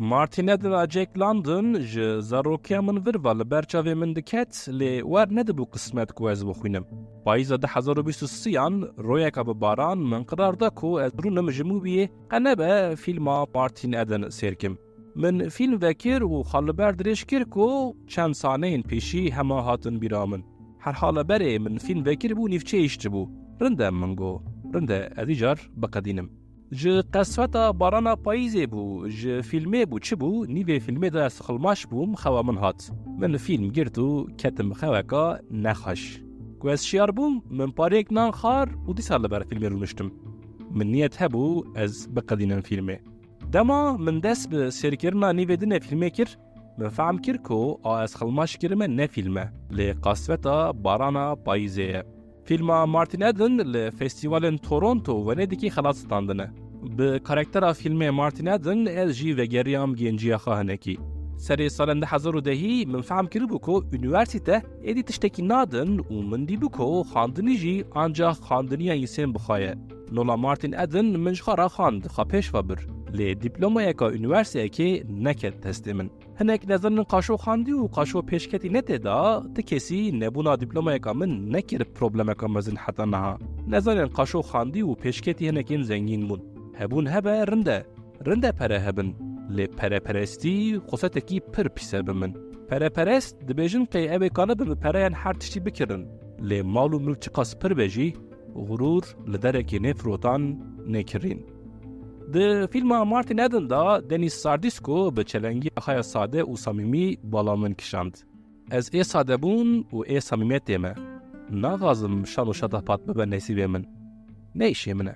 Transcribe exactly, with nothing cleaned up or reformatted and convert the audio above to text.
Martin Eden a Jack London ji zarokiya min vir ve li ber çavê min diket, lê wer nedibû qismet ku ez bixwînim. Payîza du hezar û bîst û sêyan royeka bi baran min qirar da ku ez rûnim ji moviyê qe nebe fîlma Martin Eden sêr kim. Min fîlm vekir û xwe li ber dirêj kir ku çend sahneyên pêşî hema hatin bîra min. Herhala berê min fîlm vekiribû nîvçeyê hiştibû. Rind e, min got. Rind e, ez îcar biqedînim. Ji qesweta barana payîzê bû, ji fîlmê bû, çi bû, nîvê fîlmê de ez xilmaş bûm, xewa min hat. Min fîlm girt û ketim xeweka nexweş. Ku ez şiyar bûm, min parêk nan xwar û dîsa li ber fîlmê rûniştim. Min niyet hebû ez biqedînim fîlmê. Dema min dest bi sêrkirina nîvê dinê fîlmê kir, min fehm kir ku a ez xilmaş kirime ne fîlm e, lê qasveta barana payîzê ye. Fîlma Martin Eden li festîvalên Toronto û Venedîkî xelat standine. Bi karaktera fîlmê Martin Eden ez jî vegeriyam genciya xwe hinekî. Serê salên du hezar û dehî min fehm kiribû ku unîversîte êdî tiştekî nadin û min dîbû ku xwendinî jî ancax xwendiniya însên bi xwe ye. Nola Martin Eden min ji xwe re xwend, xwe pêş ve bir. Lê dîplomayeka unîversîteyekê neket destê min. Hinek nezanên qaşo xwendî û qaşo pêşketî ne tê de, ti kesî nebûna dîplomayeka min nekir problemeka mezin heta niha. Nezanên qaşo xwendî û pêşketî hinekên zengîn bûn. Hebûn hebe rind e. Rind e pere hebin. Lê pereperestî xusetekî pir pîse bi min. Pereperest dibêjin qey ew ê kanibe bi pereyan her tiştî bikirin. Lê mal û milk çiqas pir be jî, xurûr li derekê nêfirotan, nêkirîn. Di fîlma Martin Eden de Denis Sardisco bi çelengiya xwe ya sade û samîmî bala min kişand. Ez ê sadebûn û ê samîmiyetê me. Naxwazim şan û şetapat bibe nesîbê min. Ne îşê min e.